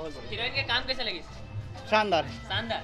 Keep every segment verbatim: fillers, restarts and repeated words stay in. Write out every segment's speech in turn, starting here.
Heroine के काम कैसे लगिस? शानदार। शानदार।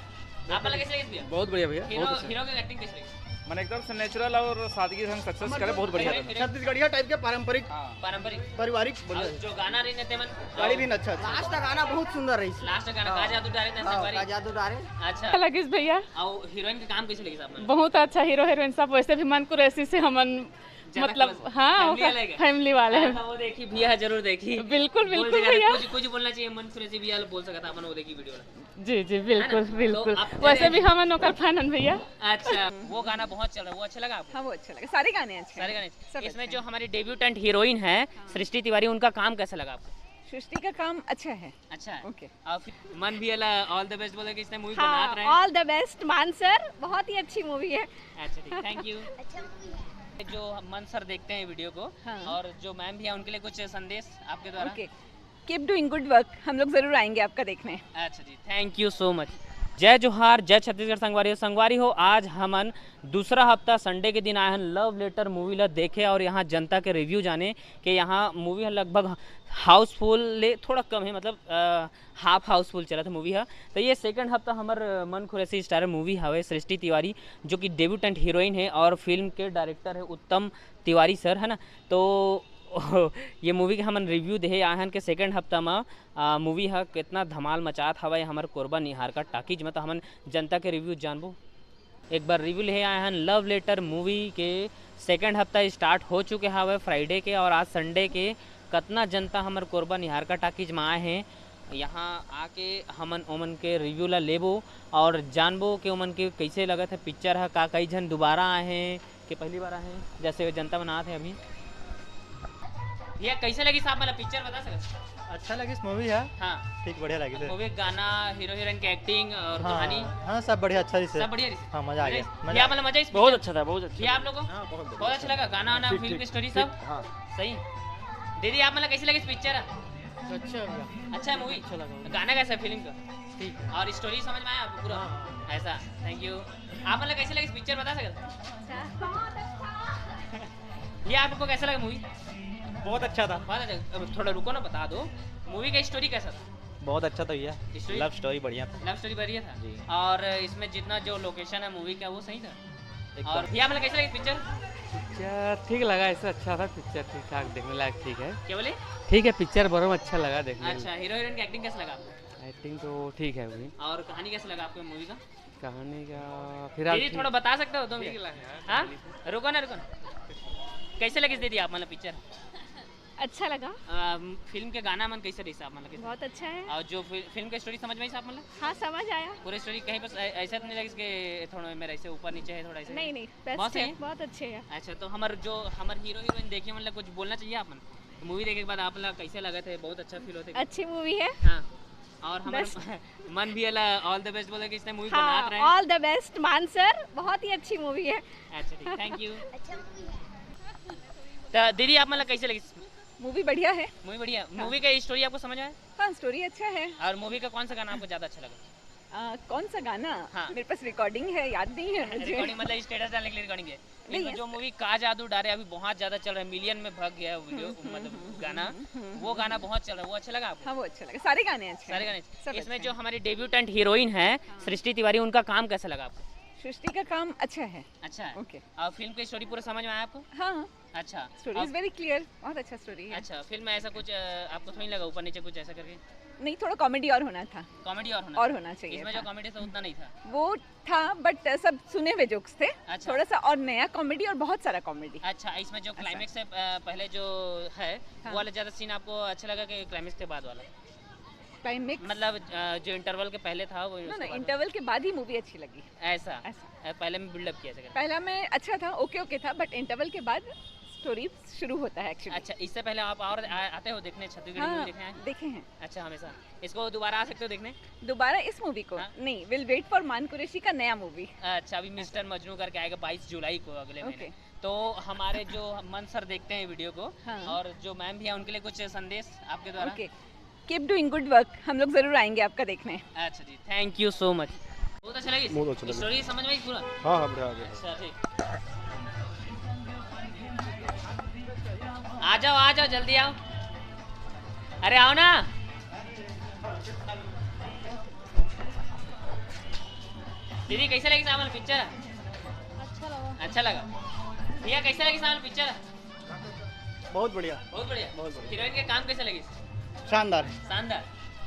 आप मन ला कैसे लगिस भैया? बहुत बढ़िया भैया, हीरो, बहुत अच्छा। हीरो के एक्टिंग कैसे लगिस? मन एकदम से नेचुरल और सादगी ढंग सक्सेस करे, बहुत बढ़िया हीरो, लगा। हीरो। छत्तीसगढ़िया टाइप के पारंपरिक, हाँ। पारंपरिक। पारिवारिक बोले। और जो गाना रहिस तेमन? गाड़ी भी अच्छा, अच्छा। लास्ट का गाना बहुत सुंदर रहिस। लास्ट का गाना हाँ। का जादू डारे ना हाँ, संगवारी? का जादू डारे। अच्छा। लगिस भैया। और हीरोइन के काम कैसे लगिस आप मन? बहुत अच्छा, हीरो हीरोइन सब वैसे भी मन कुरैशी से हमन ज्यादा मतलब, close। हाँ, फैमिली ओकर वाले का? फैमिली वाले हाँ, हैं। तो वो देखी, भैया जरूर देखी। बिल्कुल, बोल बिल्कुल दे, भैया। कुछ, कुछ बोलना चाहिए मन कुरैशी भैया ला, बोल सकता अपन, वो देखी वीडियो ला। जी, जी, है ना? बिल्कुल, तो बिल्कुल। आप वैसे जैसे भी हमन ओकर फैन हन भैया। अच्छा, वो गाना बहुत चल रहा है, वो अच्छा लगा आपको? हाँ, वो अच्छा लगा। सारे गाने अच्छे सारे हैं। गाने। सब इसमें अच्छे जो हैं। हमारी डेब्यूटेंट हीरोइन है, हाँ। सृष्टि तिवारी, उनका काम कैसा लगा आपको? सृष्टि का काम अच्छा है। अच्छा है। ओके। और फिर मन भी अला ऑल द बेस्ट बोले कि इसने मूवी हाँ, बनात रहे। All the best मान सर, बहुत ही अच्छी मूवी है। अच्छा, ठीक, थैंक यू। अच्छा मूवी है। जो मन सर देखते हैं वीडियो को हाँ। और जो मैम भी है, उनके लिए कुछ संदेश आपके द्वारा? ओके, keep doing good work, हम लोग जरूर आएंगे आपका देखने। अच्छा जी, थैंक यू सो मच। जय जोहार, जय छत्तीसगढ़ संगवारी हो। संगवारी हो, आज हमन दूसरा हफ्ता संडे के दिन आए हन लव लेटर मूवी ला देखे और यहाँ जनता के रिव्यू जाने के। यहाँ मूवी ह लगभग हाउसफुल ले थोड़ा कम है, मतलब हाफ हाउसफुल चलत हे मूवी ह। तो ये सेकंड हफ्ता हमर मन कुरैशी स्टारर मूवी हवे सृष्टि तिवारी, जो कि डेब्यूटेंट हीरोइन है और फिल्म के डायरेक्टर है उत्तम तिवारी सर, है ना। तो ये मूवी के हमन रिव्यू देहे आए हन के सेकंड हफ्ता म आ, मूवी ह कितना धमाल मचात हवय हमर कोरबा निहारका टाकीज म। तो हमन जनता के रिव्यू जानबो। एक बार रिव्यू लेहे आए हन लव लेटर मूवी के। सेकंड हफ्ता स्टार्ट हो चुके हवय फ्राइडे के और आज संडे के। कतना जनता हमर कोरबा निहारका टाकीज म आए हैं, यहाँ आके हमन ओमन के रिव्यू ला लेबो और जानबो कि ओमन के कैसे लगत है पिक्चर ह, का कई झन दोबारा आए हैं कि पहली बार आए हैं, जैसे जनता मन आत है अभी। भैया, कैसे लगिस आप मन ला पिक्चर, बता सकत? अच्छा लगिस मूवी ह। हाँ। ठीक, बढ़िया लगिस। मूवी, गाना, हीरो हीरोइन के एक्टिंग और हाँ, कहानी? हाँ, सब बढ़िया, अच्छा रहिस। सब बढ़िया रहिस? हाँ, मजा आ गया। भैया, आप मन ला मजा आइस? बहुत अच्छा था, बहुत अच्छा। भैया, आप लोगों को? हाँ, बहुत बढ़िया। बहुत अच्छा लगा गाना वाना, ठीक, फिल्म ठीक, की स्टोरी ठीक, सब? हाँ। सही। दीदी, आप मन ला कैसे लगिस पिक्चर? अच्छा लगा। अच्छा है मूवी? अच्छा लगा। गाना कैसा है फिल्म का? ठीक है। और स्टोरी समझ में आया आपको पूरा? हाँ। ऐसा, थैंक यू। आप मन ला कैसे लगिस पिक्चर, बता सकत? अच्छा। ये आपको कैसा लगा मूवी? बहुत अच्छा था। बहुत अच्छा। अब थोड़ा रुको ना, बता दो, मूवी का स्टोरी कैसा था? बहुत अच्छा था भैया। स्टोरी? लव स्टोरी बढ़िया था। लव स्टोरी बढ़िया था। जी। और इसमें जितना जो लोकेशन है मूवी का, वो सही था? एकदम। और भैया, मतलब, कैसा लगा पिक्चर? पिक्चर ठीक लगा, ऐसा अच्छा था पिक्चर, ठीक ठाक, देखने लायक ठीक है। क्या बोले? ठीक है, पिक्चर बड़ा अच्छा लगा देखने में। अच्छा, हीरो हीरोइन की एक्टिंग कैसा लगा आपको? एक्टिंग तो ठीक है अभी। और कहानी कैसा लगा आपको मूवी का? कहानी का फिलहाल दीदी, ठीक। थोड़ा बता सकते हो दो मिनट? ठीक लगा यार। हाँ, रुको ना, रुको ना। कैसे लगिस दीदी आप, मतलब, पिक्चर? अच्छा लगा। अम, फिल्म के गाना मन कैसे रहिस आप, मतलब, कैसे? बहुत अच्छा है। और जो फि-, फिल्म का स्टोरी समझ में आइस आप, मतलब? हाँ, समझ आया। पूरी स्टोरी कहीं पर ऐ-, ऐसा तो नहीं लगिस कि थोड़ा मेरा ऐसे ऊपर नीचे है, थोड़ा ऐसे? नहीं, नहीं, बेस्ट बहुत सही है, है। बहुत अच्छे है। अच्छा, तो हमर जो, हमर हीरो हीरोइन देखे, मतलब, कुछ बोलना चाहिए आप मन? मूवी देखे के बाद आप ला कैसे लगत है? बहुत अच्छा फील होते? अच्छी मूवी है। हाँ। और हमर बेस्ट। मन भी अला ऑल द बेस्ट बोले कि इसने मूवी हाँ, बनात रहे। All the best मान सर, बहुत ही अच्छी मूवी है। अच्छा, ठीक, थैंक यू। अच्छा मूवी है। तो दीदी, आप मन ला कैसे लगिस? मूवी बढ़िया है। मूवी बढ़िया। हाँ। मूवी का स्टोरी आपको समझ आया? हाँ, स्टोरी अच्छा है। और मूवी का कौन सा गाना आपको ज्यादा अच्छा लगा? आ, कौन सा गाना? हाँ। मेरे पास रिकॉर्डिंग है, याद नहीं है मुझे। रिकॉर्डिंग मतलब स्टेटस डालने के लिए रिकॉर्डिंग है? नहीं, इसमें जो मूवी का जादू डारे अभी बहुत ज्यादा चल रहा है, मिलियन में भाग गया है वीडियो, हम्म, हम्म, मतलब हम्म, गाना, हम्म, हम्म, वो गाना हम्म। बहुत चल रहा है, वो अच्छा लगा आपको? हाँ, वो अच्छा लगा, सारे गाने अच्छे सारे हैं। गाने। सब इसमें अच्छे जो हैं। हमारी डेब्यूटेंट हीरोइन है हाँ। सृष्टि तिवारी, उनका काम कैसा लगा आपको? सृष्टि का काम अच्छा है। अच्छा है। ओके। और फिल्म की स्टोरी पूरा समझ में आया आपको? हाँ। अच्छा। स्टोरी इज वेरी क्लियर, बहुत अच्छा स्टोरी है। अच्छा, फिल्म में ऐसा कुछ, अ, आपको तो नहीं लगा ऊपर नीचे कुछ ऐसा करके? नहीं, थोड़ा कॉमेडी और होना था। कॉमेडी और होना और था। होना चाहिए इसमें जो था। कॉमेडी था उतना नहीं था। वो था, बट सब सुने हुए जोक्स थे। अच्छा। थोड़ा सा और नया कॉमेडी और बहुत सारा कॉमेडी। अच्छा, इसमें जो ऐसा। क्लाइमेक्स है, अ, पहले जो है, हाँ। वो वाला ज्यादा सीन आपको अच्छा लगा कि क्लाइमेक्स के बाद वाला? क्लाइमेक्स? मतलब, अ, जो इंटरवल के पहले था, वो नो, उसके नो, बाद? इंटरवल के बाद ही मूवी अच्छी लगी। ऐसा? ऐसा। अ, पहले में बिल्डअप किया था क्या? पहला में अच्छा था, ओके, ओके था, बट इंटरवल के बाद स्टोरी शुरू होता है एक्चुअली। अच्छा, इससे पहले आप और आ-, आते हो देखने, छत्तीसगढ़ी हाँ, मूवी देखने आए? देखे हैं। अच्छा, हमेशा। इसको दोबारा आ सकते हो देखने? दोबारा इस मूवी को? हाँ। नहीं, we'll wait for मान कुरैशी का नया मूवी। अच्छा, अभी मिस्टर मजनू करके आएगा बाईस जुलाई को, अगले ओके। महीने। तो हमारे जो मन सर देखते हैं वीडियो को हाँ। और जो मैम भी हैं, उनके लिए कुछ संदेश आपके द्वारा? ओके, keep doing good work, हम लोग जरूर आएंगे आपका देखने। अच्छा जी, thank you so much। बहुत अच्छा लगी? बहुत अच्छा लगा। स्टोरी समझ में आई पूरा? हाँ, हाँ, बढ़िया आ गया। अच्छा, ठीक। आ जाओ, आ जाओ, जल्दी आओ। अरे आओ ना। दीदी, कैसे लगी सावन पिक्चर? अच्छा लगा। भैया, कैसे लगी सावन पिक्चर? बहुत बढ़िया। बहुत बढ़िया। बहुत बढ़िया। हीरोइन के काम कैसे लगी? शानदार। शानदार।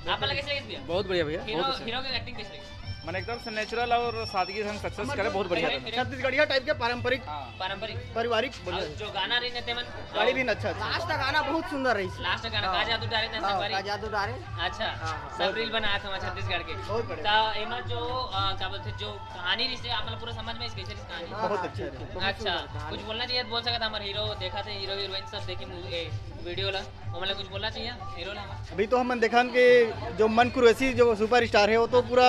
आप वाला कैसे लगी भैया? बहुत बढ़िया भैया, हीरो, बहुत अच्छा। हीरो की एक्टिंग कैसे लगी? मैंने एकदम से नेचुरल और सादगी से हम सक्सेस करे, बहुत बढ़िया। छत्तीसगढ़िया टाइप के पारंपरिक, हाँ। पारंपरिक। पारिवारिक, और जो गाना रही ने तेमन गाड़ी भी अच्छा, अच्छा। लास्ट गाना बहुत सुंदर रही। लास्ट गाना हाँ। का जादू डारे ने हाँ, संगवारी? का जादू डारे। अच्छा। हाँ, हाँ। सब रील बनाया था छत्तीसगढ़ के। बहुत बढ़िया। तो एमा जो अ, क्या बोलते, जो कहानी रही से आप मतलब पूरा समझ में इसके कहानी? बहुत अच्छा है। अच्छा। कुछ बोलना चाहिए तो बोल सकता हमारे हीरो देखा थे, हीरो हीरोइन सब देखी वीडियो ला। वो मतलब कुछ बोलना चाहिए हीरो ला? अभी तो हमन देखन कि जो मन कुरैशी जो सुपरस्टार है, वो तो पूरा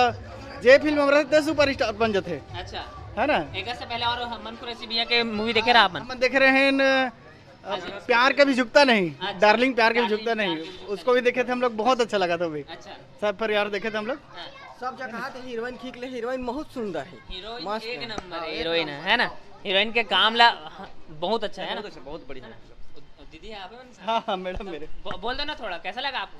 जे फिल्म में रहते सुपरस्टार बन जाते। अच्छा। है ना? एक से पहले और हम मन कुरैशी भैया के मूवी देखे रहा अपन? हम देख रहे हैं न, अ, प्यार कभी झुकता नहीं। अच्छा। डार्लिंग प्यार कभी डार्लिंग झुकता प्यार नहीं। कभी झुकता उसको भी नहीं। देखे थे हम लोग, बहुत अच्छा लगा था भाई। अच्छा। सब पर यार देखे थे हम लोग। हाँ। सब जगह तो हीरोइन खींच ले, हीरोइन बहुत सुंदर है। हीरोइन मस्त एक है। नंबर हाँ, है, एक हीरोइन नंबर। है ना? हीरोइन के काम ला, हाँ, बहुत अच्छा है ना? बहुत अच्छा, बहुत बढ़िया। है ना? दीदी है आप हैं? हाँ, हाँ, मैडम मेरे। बो-, बोल दो ना थोड़ा, कैसा लगा आपको?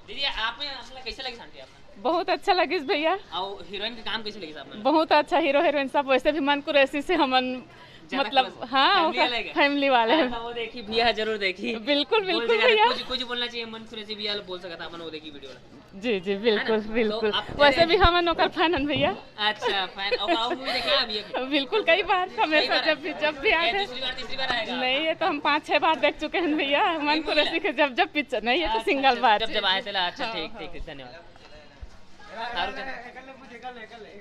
दीदी, आप में अपना कैसे लगी शांति आपको? बहुत अच्छा लगिस भैया। और हीरोइन के काम कैसे लगिस आपको? बहुत अच्छा, हीरो हीरोइन सब वैसे भी मन कुरैशी से हमन ज्यादा मतलब, close? हाँ, फैमिली ओकर वाले का? फैमिली वाले हाँ, हैं। तो वो देखी, भैया जरूर देखी। बिल्कुल, बोल बिल्कुल दे, भैया। कुछ, कुछ बोलना चाहिए मन कुरैशी भैया, बोल सकता अपन, वो देखी वीडियो ला। जी, जी, है ना? बिल्कुल, तो बिल्कुल। आप वैसे तेरे भी हमन ओकर फैन हन भैया। अच्छा, फैन। और, और मूवी देखा है अभी? बिल्कुल, कई बार, कई हमेशा बार? जब भी, जब भी ए, आते हैं। दूसरी बार, तीसरी बार आएगा? नहीं, ये तो हम पाँच छह बार देख चुके हैं भैया, मन कुरैशी के जब, जब पिक्चर, नहीं, ये तो अच्छा, सिंगल अच्छा, बार। जब, जब आए थे ला, अच्छा, हाँ, ठीक, हाँ। ठीक, ठीक, धन्यवाद। हाँ, रुक जा।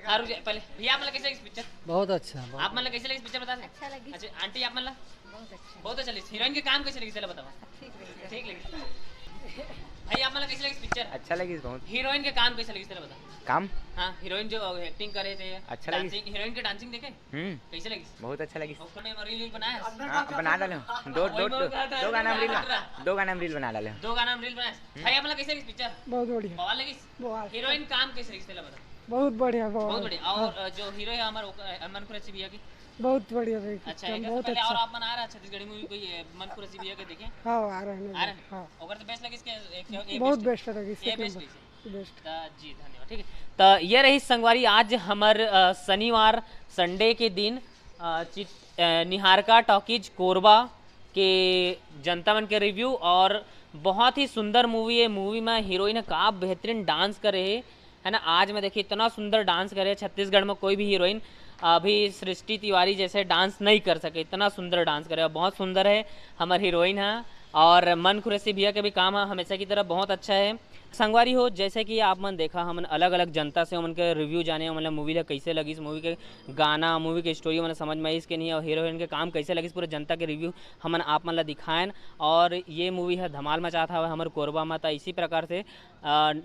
हाँ, रुक जा, पहले। भैया, आप मतलब कैसे लगी पिक्चर? बहुत अच्छा, बहुत आप मतलब कैसे लगी पिक्चर, बता दे। अच्छा लगी। अच्छा, आंटी, आप मतलब? बहुत अच्छा। बहुत अच्छा लगी। हीरोइन के काम कैसे लगी, चलो बताओ। ठीक लगी। ठीक लगी। भाई, आप मतलब कैसे लगी पिक्चर? अच्छा लगी बहुत। हीरोइन के काम कैसे लगी, चलो बताओ। काम? हाँ, हीरोइन जो एक्टिंग करे थे, अच्छा लगी। डांसिंग, हीरोइन के डांसिंग देखे? हम्म। कैसे लगी? बहुत अच्छा लगी। और तुमने रील बनाया? हाँ, बना डाले। दो, वही दो, बोल दो, रहा था, दो गाना हम रील बना बना, रहा। दो गाना हम रील बना डाले। दो गाना हम रील बनाए। हम्म। भाई, आप मतलब कैसे लगी पिक्चर? बहुत बढ़िया। बवाल लगी? बवाल। हीरोइन काम कैसे लगी, चलो बताओ। बहुत बढ़िया, बहुत बहुत। बढ़िया। और, हाँ। अ, जो हीरो है हमारे ओक-, अ, मन कुरैशी भैया की? बहुत बढ़िया भाई, अच्छा, एकदम एक से बहुत पहले अच्छा। और आप मन आ रहा है छत्तीसगढ़ी मूवी कोई, अ, मन कुरैशी भैया के देखे? हाँ, आ रहे हैं, आ रहे हैं? हाँ। ओकर तो बेस्ट लगी इसके, एक, एक बहुत बेस्ट। बेस्ट लगी, ये सेकंड बेस्ट बेस्ट। लगी। बेस्ट। त जी, धन्यवाद, ठीक है। त ये रही संगवारी आज हमर, अ, शनिवार, संडे के दिन, अ, चित-, अ, निहारका टॉकीज कोरबा के जनता मन के रिव्यू। और बहुत ही सुंदर मूवी है। मूवी में हीरोइन ह का बेहतरीन डांस करे हे, है ना? आज मैं देखिए इतना सुंदर डांस करे, छत्तीसगढ़ में कोई भी हीरोइन अभी सृष्टि तिवारी जैसे डांस नहीं कर सके, इतना सुंदर डांस करे। बहुत सुंदर है हमर हीरोइन ह। और मन कुरैशी भैया के भी काम ह हमेशा की तरह बहुत अच्छा है। संगवारी हो, जैसे कि आप मन देखा, हमन अलग-अलग जनता से ओमन के रिव्यू जाने, मतलब मूवी ला कैसे लगिस, मूवी के गाना, मूवी के स्टोरी मन समझ में आइस के नहीं, और हीरो हीरोइन के काम कैसे लगिस, पूरे जनता के रिव्यू हमन आप मन ला दिखाएन। और ये मूवी ह धमाल मचात हवय हमर कोरबा म। त इसी प्रकार से, अ,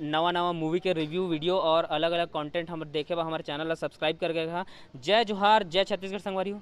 नवा-नवा मूवी के रिव्यू वीडियो और अलग-अलग कंटेंट हम देखे बर हमर चैनल ला सब्सक्राइब करके रखा। जय जोहार, जय छत्तीसगढ़ संगवारी हो।